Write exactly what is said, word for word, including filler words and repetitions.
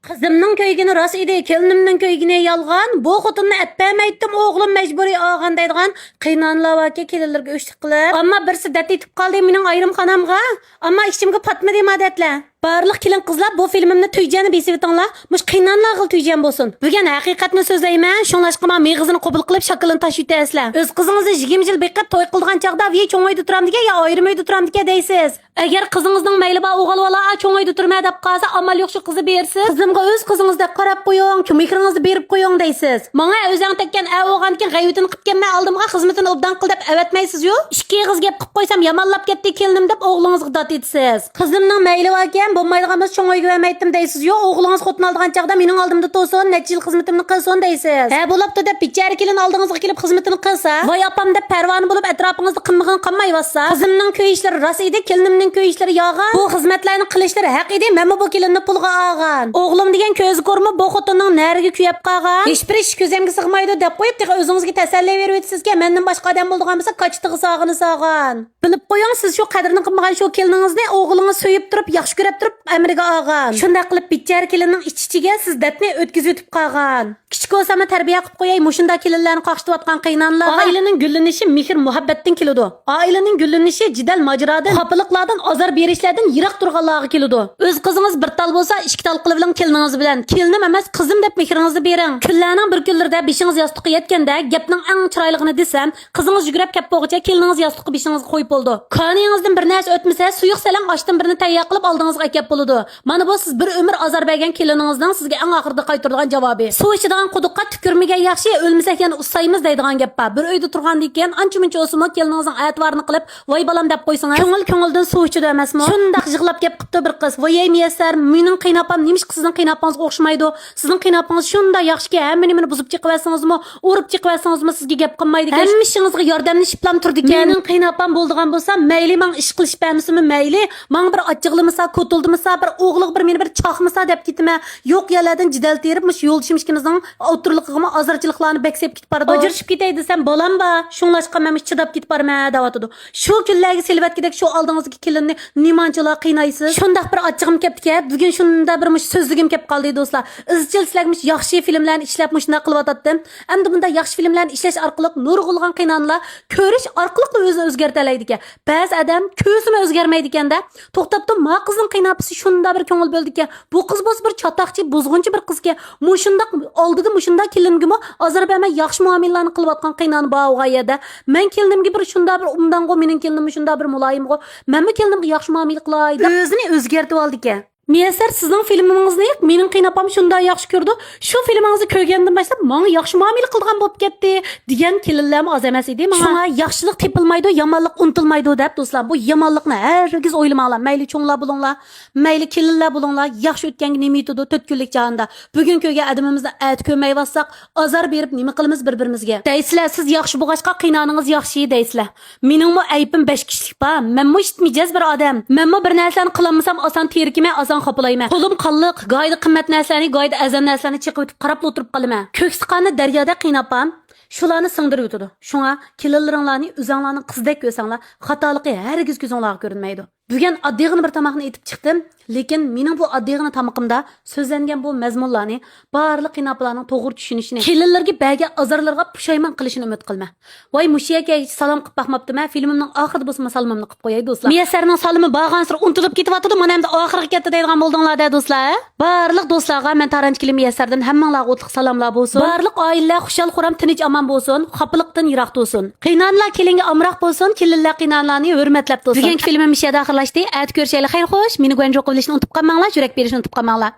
قىزىمنىڭ كۆيگىنى راست ئىدى، كېلىنىمنىڭ كۆيگىنى يالغان. بۇ خوتۇننى ئەپ بەرمەيتتىم، ئوغلۇم مەجبۇرىي ئالغان دەيدىغان قىينانىلار باركەن، كېلىنلىرىگە ئۆچلۈك قىلىپ. ئەمما بىرسى دەت ئېتىپ قالدى، مېنىڭ ئايرىم خانامغا. ئەمما ئىچىمگە پاتمىدى ما دەتلەر. بارلىق كېلىن قىزلار، بۇ فىلىمىمنى تۈگجەننى بېسىۋېتىڭلار. مۇشۇ قىينانلارغىلا تۈگجەن بولسۇن. بۈگۈن ھەقىقەتنى سۆزلەيمەن، شۇڭلاشقا ماڭا مېغىزىنى قوبۇل قىلىپ، شاكىلىنى تاشلىۋېتەسىلەر. ئۆز قىزىڭىزنى يىگىرمە يىل بېقىپ، توي قىلىدىغان چاغدا، ۋىي، چوڭ ئۆيدە تۇرامدىكەن يا ئايرىم ئۆيدە تۇرامدىكەن دەيسىز. ئەگەر قىزىڭىزنىڭ مەيلى بار، ئوغۇل بالا، چوڭ ئۆيدە تۇرىمەن دەپ قالسا، ئامال يوق، شۇ قىزنى بېرىسىز. قىزىمغا ئۆز قىزىڭىزدەك قاراپ قويۇڭ، مېھرىڭىزنى بېرىپ قويۇڭ دەيسىز. ماڭا ئۆزۈڭ تەگكەن ئەر بولغاندىكىن غەيۋىتىنى قىلىپ كەلمە ئالدىمغا، خىزمىتىنى ئوبدان قىل دەپ ئەۋەتمەيسىزيۇ. ئىككى ئېغىز گەپ قىلىپ قويسام يامانلاپ كەتتى كېلىنىم دەپ ئوغلىڭىزغا دات ئېتىسىز. قىزىمنىڭ مەيلى باركەن، بولمايدىغان بولسا چوڭ ئۆيگە بەرمەيتتىم دەيسىزيۇ. ئوغلىڭىز خوتۇن ئالىدىغان چاغدا مېنىڭ ئالدىمدا تۇرسۇن، نەچچە يىل خىزمىتىمنى قىلسۇن دەيسىز. ھە، بولاپتۇ دەپ بىچارە كېلىن ئالدىڭىزغا كېلىپ خىزمىتىنى قىلسا، ۋاي ئاپام دەپ پەرۋانە بولۇپ ئەتراپىڭىزدا قىلمىغىن قالمايۋاتسا. قىزىمنىڭ كۆيۈشلىرى راست ئىدى، كېلىنىمنىڭ كۆيۈشلىرى يالغان. بۇ خىزمەتلەرنى قىلىشلىرى ھەق ئىدى، مەنمۇ بۇ كېلىننى پۇلغا ئالغان. ئوغلۇم دېگەن كۆزى كورمۇ بۇ خوتۇننىڭ نەرىگە كۆيۈپ قالغان. ھېچبىر ئىش كۆزۈمگە سىغمايدۇ دەپ قويۇپ، تېخى ئۆزىڭىزگە تەسەللى بېرىۋېتىسىزكەن، مەندىن باشقا ئادەم بولىدىغان بولسا، كاچىتىغا ساغىنى ساغان. بىلىپ قويۇڭ، سىز شۇ قەدرىنى قىلمىغان شۇ كېلىنىڭىزنى ئوغلىڭىز سۆيۈپ تۇرۇپ، ياخشى كۆرۈپ تۇرۇپ ئەمرىگە ئالغان. شۇنداق قىلىپ بىچارە كېلىننىڭ ئىچ-ئىچىگە سىز دەتنى ئۆتكۈزۈۋېتىپ قالغان. كىچىك بولساممۇ تەربىيە قىلىپ قوياي، مۇشۇنداق كېلىنلەرنى قاقشىتىۋاتقان قىينانلارغا. ئائىلىنىڭ گۈللىنىشى مېھىر-مۇھەببەتتىن كېلىدۇ. ئائىلىنىڭ گۈللىنىشى جېدەل-ماجىرادىن، خاپىلىقلاردىن، ئازار بېرىشلەردىن يىراق تۇرغانلارغا كېلىدۇ. ئۆز قىزىڭىز بىر تال بولسا، ئىككى تال قىلىۋېلىڭ كېلىنىڭىز بىلەن. كېلىنىم ئەمەس، قىزىم دەپ مېھرىڭىزنى بېرىڭ. كۈنلەرنىڭ بىر كۈنلىرىدە بېشىڭىز ياستۇققا يەتكەندە، گەپنىڭ ئەڭ چىرايلىقىنى دېسەم، قىزىڭىز يۈگۈرۈپ كەپ بولغۇچە كېلىنىڭىز ياستۇققا بېشىڭىزغا قويۇپ بولىدۇ. كانىيىڭىزدىن بىر نەرسە ئۆتمىسە، سۇيۇق سەلەڭ ئاشتىن بىرنى تەييار قىلىپ ئالدىڭىزغا ئەكەپ بولىدۇ. مانا بۇ سىز بىر ئۆمۈر ئازار بەرگەن كېلىنىڭىزنىڭ سىزگە ئەڭ ئاخىرىدا قايتۇرىدىغان جاۋابى. سۇ ئىچىدىغان قۇدۇققا تۈكۈرمىگەن ياخشى، ئۆلمىسەك يەنە ئۇسسايمىز دەيدىغان گەپ بار. بىر ئۆيدە تۇرغاندىن كېيىن ئانچە-مۇنچە بولسىمۇ كېلىنىڭىزنىڭ ئەتىۋارىنى قىلىپ، ۋاي بالام دەپ قويسىڭىز، كۆڭۈل كۆڭۈلدىن سۇ ئىچىدۇ ئەمەسمۇ؟ شۇنداق يىغلاپ گەپ قىپتۇ بىر قىز. ۋايەي مىيەسەر، مېنىڭ قىيناپام نېمىشقا سىزنىڭ قىيناپىڭىزغا ئوخشىمايدۇ؟ سىزنىڭ قىيناپىڭىز شۇنداق ياخشىكەن، ھەممە نېمىنى بۇزۇپ چىقىۋەتسىڭىزمۇ، ئۇرۇپ چىقىۋەتسىڭىزمۇ سىزگە گەپ قىلمايدىكەن. ھەممە ئىشىڭىزغا ياردەملىشىپلام تۇرىدىكەن. مېنىڭ قىيناپام بولىدىغان بولسا، مەيلى ماڭا ئىش قىلىشىپ بەرمىسىمۇ مەيلى، ماڭا بىر ئاچچىقلىمىسا، كوتۇلدىمىسا، بىر ئوغلىغا بىر مېنى بىر چاقمىسا دەپ كېتىمەن. يوق يەرلەردىن جېدەل تېرىپ، مۇشۇ يولدىشىم ئىككىمىزنىڭ ئوتتۇرىلىقىغىمۇ ئازارچىلىقلارنى بەك سېلىپ كېتىپ بارىدۇ. ئاجرىشىپ كېتەي دېسەم، بالام بار، شۇڭلاشقا مەن مۇشۇ چىداپ كېتىپ بارىمەن دەۋاتىدۇ. شۇ كۈنلەرگە سېلىۋەتكۈدەك شۇ ئالدىڭىزدىكى كېلىننى نېمانچىلا قىينايسىز؟ شۇنداق بىر ئاچچىقىم كەپتىكەن، بۈگۈن شۇنداق بىر مۇشۇ سۆزلىگۈم كەپ قالدى دوستلار. ئىزچىل سىلەرگە مۇشۇ ياخشى فىلىملارنى ئىشلەپ مۇشۇنداق قىلىۋاتاتتىم. ئەمدى بۇنداق ياخشى فىلىملارنى ئىشلەش ئارقىلىق نۇرغۇنلىغان قىينانلار كۆرۈش ئارقىلىقلا ئۆزىنى ئۆزگەرتەلەيدىكەن. بەزى ئادەم كۆرسىمۇ ئۆزگەرمەيدىكەن-دە. توختاپتۇ، ما قىزنىڭ قىيناپىسى شۇنداق بىر كۆڭۈل بۆلىدىكەن. بۇ قىز بولسا بىر چاتاقچى، بۇزغۇنچى بىر قىزكەن. مۇشۇنداق ئالدىدا مۇشۇنداق كېلىنگىمۇ ئازار بەرمەي ياخشى مۇئامىلىلەرنى قىلىۋاتقان قىينان بار ئۇ يەردە. مەن كېلىنىمگە بىر شۇنداق بىر ئوبدانغۇ، مېنىڭ كېلىنىم مۇشۇنداق بىر مۇلايىمغۇ، مەنمۇ كېلىنىمگە ياخشى مۇئامىلە قىلاي دەپ ئۆزىنى ئۆزگەرتىۋالىدىكەن. مىيەسەر، سىزنىڭ فىلىمىڭىزنى مېنىڭ قىيناپام شۇنداق ياخشى كۆرىدۇ، شۇ فىلىمىڭىزنى كۆرگەندىن باشلاپ ماڭا ياخشى مۇئامىلە قىلىدىغان بولۇپ كەتتى دېگەن كېلىنلەرمۇ ئاز ئەمەس ئىدى ماڭا. شۇڭا ياخشىلىق تېپىلمايدۇ، يامانلىق ئۇنتۇلمايدۇ دەپ دوستلار، بۇ يامانلىقنى ھەرگىز ئويلىماڭلار. مەيلى چوڭلار بولۇڭلار، مەيلى كېلىنلەر بولۇڭلار، ياخشى ئۆتكەنگە نېمە يېتىدۇ تۆت كۈنلۈك جاھاندا؟ بۈگۈن كۆرگەن ئادىمىمىزنى ئەتە كۆرمەيۋاتساق، ئازار بېرىپ نېمە قىلىمىز بىر-بىرىمىزگە؟ دەيسىلەر، سىز ياخشى بولغاچقا قىينانىڭىز ياخشى دەيسىلەر. مېنىڭمۇ ئەيىبىم بەش كىشىلىك بار. مەنمۇ ئىت مىجەز بىر ئادەم. مەنمۇ بىر نەرسىلەرنى قىلالمىسام ئاسان تېرىكىمەن، ئاسان خاپىلايمەن. قولۇم قانلىق، گاھىدا قىممەت نەرسىلەرنى، گاھىدا ئەرزان نەرسىلەرنى چېقىۋېتىپ قاراپلا ئولتۇرۇپ قالىمەن. كۆكسى قاننى دەريادەك قىيناپام شۇلارنى سىڭدۈرۈۋېتىدۇ. شۇڭا كېلىنلىرىڭلارنى ئۆزۈڭلارنىڭ قىزىدەك كۆرسەڭلار، خاتالىقى ھەرگىز كۆزۈڭلارغا كۆرۈنمەيدۇ. بۈگۈن ئاددىيغىنا بىر تاماقنى ئېتىپ چىقتىم، لېكىن مېنىڭ بۇ ئاددىيغىنا تامىقىمدا سۆزلەنگەن بۇ مەزمۇنلارنى بارلىق قىيناپىلارنىڭ توغرا چۈشىنىشىنى، كېلىنلىرىگە بەرگەن ئازارلىرىغا پۇشايمان قىلىشىنى ئۈمىد قىلىمەن. ۋاي، مۇشۇ يەرگە سالام قىلىپ باقماپتىمەن، فىلىمىمنىڭ ئاخىرىدا بولسىمۇ سالىمىمنى قىلىپ قوياي دوستلار. مىيەسەرنىڭ سالىمى بارغانسېرى ئۇنتۇلۇپ كېتىۋاتىدۇ، مانا ئەمدى ئاخىرىغا كەتتى دەيدىغان بولدۇڭلار-دە دوستلار. بارلىق دوستلارغا مەن تارانچى كېلىن مىيەسەردىن ھەممىڭلارغا ئوتلۇق سالاملار بولسۇن. بارلىق ئائىلىلەر خۇشال-خۇرام، تىنچ-ئامان بولسۇن، خاپىلىقتىن يىراق تۇرسۇن. قىينانلار كېلىنگە ئامراق بولسۇن، كېلىنلەر قىينانلارنى ھۆرمەتلەپ تۇرسۇن. بۈگۈنكى فىلىمىم مۇشۇ يەردە ئاخىرلاشتى. ئەتە كۆرۈشەيلى، خەير خوش. مېنى گۇەنجۇ قىلىشنى ئۇنتۇپ قالماڭلار، يۈرەك بېرىشنى ئۇنتۇپ قالماڭلار.